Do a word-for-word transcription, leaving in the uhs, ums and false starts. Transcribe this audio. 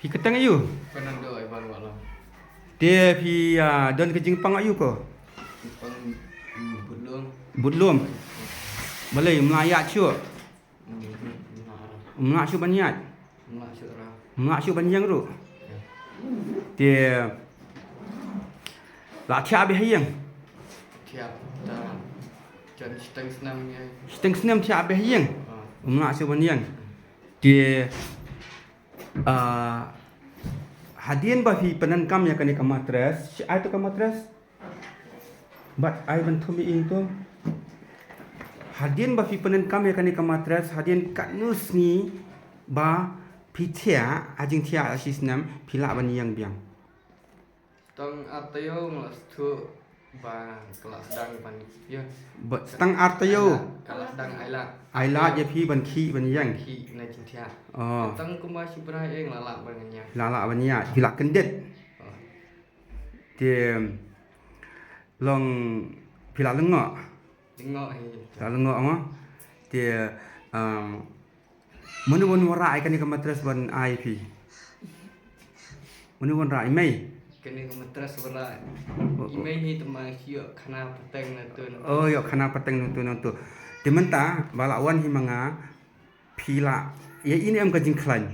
Phi kyrteng aïu? Fernando Ivan Walam. Te phi, ah, don ka jingpang aïu ko? Pang, mm, bud lum. Bud lum. Balei, ym lah ïaid shuh? Mm, mm, mm. Ym lah shuh ban ïaid? Ym lah shuh ruh. Ym lah shuh ban ïeng ruh? Te la thiah beh ha ïing? Thiah, ta, jan shiteng snem ïa. Shiteng snem thiah beh ha ïing? Ah. Ym lah shuh ban ïeng. Te, ah, hadien ba phi pyndonkam ïa kane ka mattress, shi ai to ka mattress? Bad ai ban thum ïa ing to. Hadien ba phi pyndonkam ïa kane ka mattress, hadien katno sngi ba phi thiah, ha jingthiah la shi snem, phi lah ban ïeng biang? Tang ar taïew nga la sdang ba ka la sdang ban ïa. Ba, tang ar taïew. Ka la sdang ai lad. Ai lad ïa phi ban khih ban ïeng. Khih na jingthiah. Oh. Tang kumba shi bnai ïa nga la lah ban ïeng. La lah ban ïeng. Phi la kyndit. Oh. Te long phi la lyngngoh. Lyngngoh hi. Phi la lyngngoh mo. Te, um, Mano ban wanrah ïa kane ka mattress ban ai phi? Mano wanrah, i mei? Kane ka mattress wanrah. Oh, oh. I mei hi te ma shu ïoh khana pateng na tu na tu. Oh, ïoh khana pateng na tu na tu. Te mynta ba la wan hi ma nga, phi la ïa i ne em ka jingkhlaiñ?